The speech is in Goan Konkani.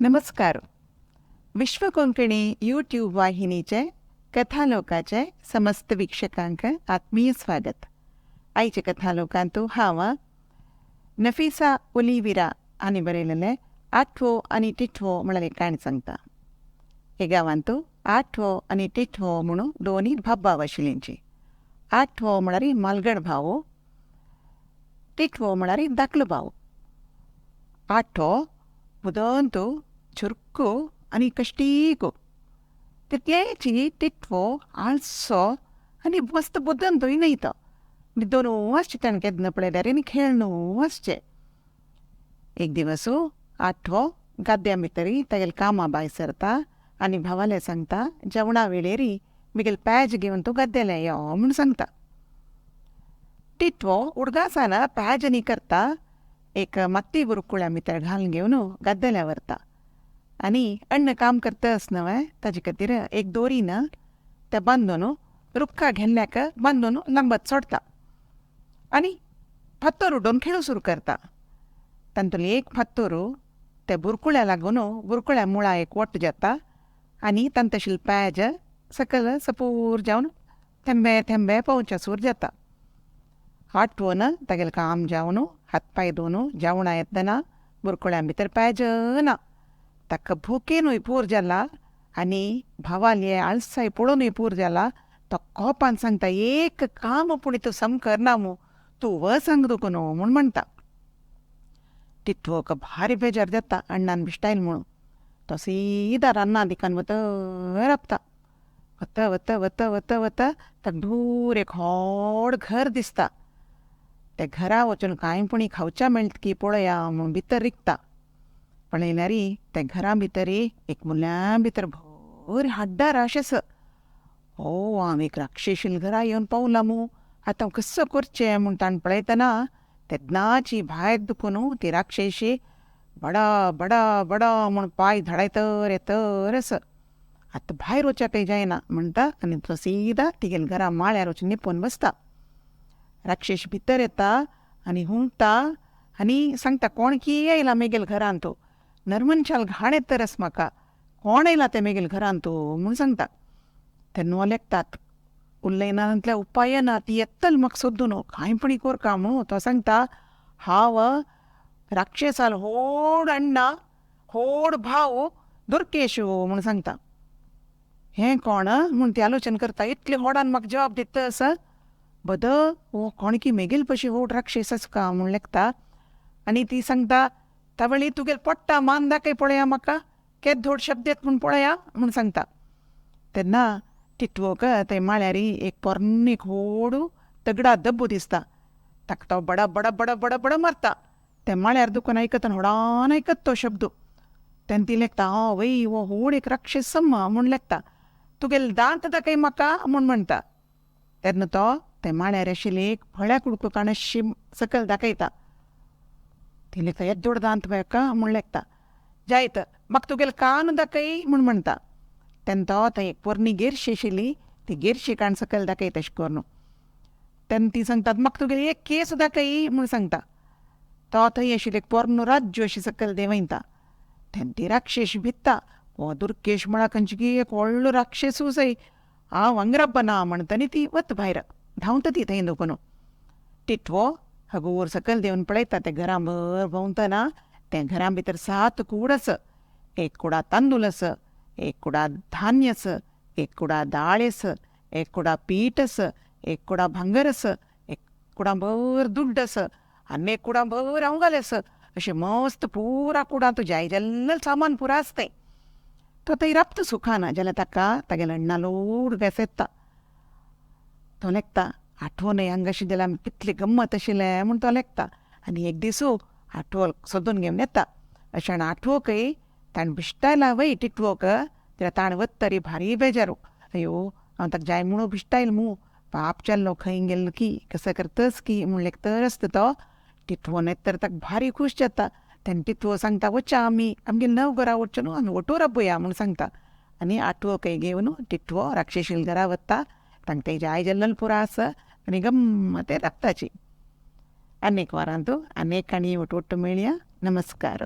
नमस्कार. विश्व कोंकणी यूट्यूब वाहिनीचे कथालोकाचे समस्त वीक्षकांक आत्मीय स्वागत. आयच्या कथालोकांतु हांव नफिसा ओलिविरा आनी बरयलेले आठवो आनी टिठवो म्हळ्यार एक काणी सांगता. हे गांवांतु आठवो आनी टिठवो म्हणून दोनी भाव आशिल्लींची. आठवो म्हळ्यार मालगड भाव, टिठवो म्हळ्यार धाकलो भाव. आठवो बुदंतु, चुरकू आनी कश्टीकू. तितलेची टिठवो आळसो आनी मस्त बुदंतूय न्हय तो. न्हिदोनू आसचें ताणें केन्ना पळयल्यार आनी खेळणू आसचें. एक दिवस आठवो गाद्या भितर तागेल्या कामा भायर सरता आनी भावाले सांगता, जेवणा वेळेर मिगेल पॅज घेवन तूं गाद्याले यो म्हूण सांगता. टिठवो उडगासान पॅज न्ही करता, एक माती बुरकुळ्या भितर घालून घेवन गाद्याले व्हरता आनी अण्ण काम करतास न्हय ताजे खातीर एक दोरी ना ते बांदून रुखा घेल्ल्याक बांदून लांबत सोडटा आनी फातोर उडोवन खेळूं सुरू करता. तातूंतलो एक फातोर त्या बुरकुळ्या लागून बुरकुळ्या मुळा एक वट जाता आनी तांतशील पॅज सकयल सपूर जावन थेंबे थेंबे पोवच्या सूर जाता. आठवण तागेलें काम जावन हात पांय धुवन जेवणां येतना बुरकुळ्या भितर पॅज ना. ताका भुकेनूय पूर जाला आनी भावाले आळसाय पळोवनूय पूर जाला. तो कोपान सांगता, एक काम पूण तूं सम करना मू, तूं वच हांगा तुका न्हू म्हूण म्हणटा. टिठवोक भारी बेजार जाता अण्णान बिश्टायल म्हणून. तो सीदा रान्ना दिकान वता राबता. वता वता वता वता वता ताका दूर एक व्हड घर दिसता. त्या घरा वचून कांय पुणी खावच्या मेळटा की पळया म्हूण भितर रिगता. पळयल्यार त्या घरा भितर एक मुल्या भितर भर हाड्डां राश आसा. हो हांव एक राक्षेशील घरा येवन पावला मू, आतां हांव कसो करचें म्हूण ताणें पळयतना तेन्नाची भायर दुखून ती राक्षेशी बडा बडा बडा म्हूण पांय धाडायतर येतर आसा. आतां भायर वचपाक जायना म्हणटा आनी तो सीदा तिगेल्या घरा माळ्यार वचून निपून बसता. राक्षेश भितर येता आनी हुंगता आनी सांगता, कोण की आयला मेगेल घरांत, तूं नरमनशाल घाण येत तर आसा म्हाका, कोण आयला तें मेगेल घरांत तूं म्हूण सांगता. तेन्ना लेखतात उलयना जाल्यार उपाय ना, ती येतली म्हाका सोदून कांय पुणी कोरका म्हूण. तो सांगता, हांव राक्षसाल व्हड अण्णा व्हड भाव दुर्केश म्हूण सांगता. हें कोण म्हूण ती आलोचन करता, इतले व्हडान म्हाका जवाब दिता आसा, बद हो कोण की मेगेल पशी व्हड राक्षस आसा का म्हूण लेखता. आनी ती सांगता, तवळी तुगेल पोट्टा मान दाखय पळया म्हाका, केद धोड शब्द येत म्हूण पळया म्हूण सांगता. तेन्ना टिठवोक थंय माळ्यार एक पोरणी व्हड तगडा दब्बू दिसता. ताका तो बडा बडा बडा बडा बडा मारता. त्या माळ्यार दुखून आयकतना व्हडान आयकत तो शब्द. तेन्ना ती लेखता, आं वय हो व्हड एक राक्षस म्हूण लेखता. तुगेले दांत दाखय म्हाका म्हूण म्हणटा. तेन्ना तो ते माळ्यार आशिल्ली एक फळ्या कुडको काणशी सकयल दाखयता. ती लेखता, येद्दोड दांत म्हाका म्हूण लेखता. जायत म्हाका तुगेले कान दाखय म्हूण म्हणटा. तेन्ना तो थंय एक पोरणी गिरशी आशिल्ली ती गिरशी काण सकयल दाखयता अशें करून. तेन्ना ती सांगतात, म्हाका तुगेली एक केस दाखय म्हूण सांगता. तो थंय आशिल्ली एक पोरणो राज्य अशी सकयल देंवयता. तेन्ना ती राक्षेश भिता, हो दुर्केश म्हळ्यार खंयची एक व्हडलो राक्षसूच हांव हांगा ना म्हणटा आनी ती वता भायर धांवता ती थंय दुखून. टिठवो हगूर सकयल देंवन पळयता त्या घरां भर भोंवतना त्या घरां भितर 7 कूड आसा. एक कुडा तांदूळ आसा, एक कुडा धान्य आसा, एक कुडा दाळ आसा, एक कुडा पीठ आसा, एक कुडा भांगर आसा, एक कुडा भर दुड्ड आसा आनी एक कुडा भर आंवगाल आसा. अशें मस्त पुरा कुडां तुज्या जाल्लें सामान पुरा आसा तें. तो थंय राबता सुखान जाल्यार ताका तागेल्या अण्णा लोड बेस येता. तो लेखता, आठवण हांगा अशें जाल्यार आमी कितली गम्मत आशिल्लें म्हूण तो लेखता. आनी एक दिसू आठवो सोदून घेवन येता. अशें आठवोकय ताणें बिश्टायला वय टिठवोक, जाल्यार ताणें वतरी भारी बेजारू, अयो हांव ताका जाय म्हणून बिश्टायल मू, पाप जाल्लो खंय गेल्लो की कसो करतस की म्हूण लेखतर आसता. तो टिठवो येत तर ताका भारी खूश जाता. तेन्ना टिठवो सांगता, वच्या आमी आमगेर नव घरा वचून न्हू आमी ओटो राबया म्हूण सांगता. आनी आठवोकय घेवन टिठवो राक्षेशील घरा वता. तांकां तेजे आई जाल्लो पुरा आसा आनी गम्मते राबताची. आनी एक वारांतू आनी एक काणी ओटोट्टो मेळया. नमस्कार.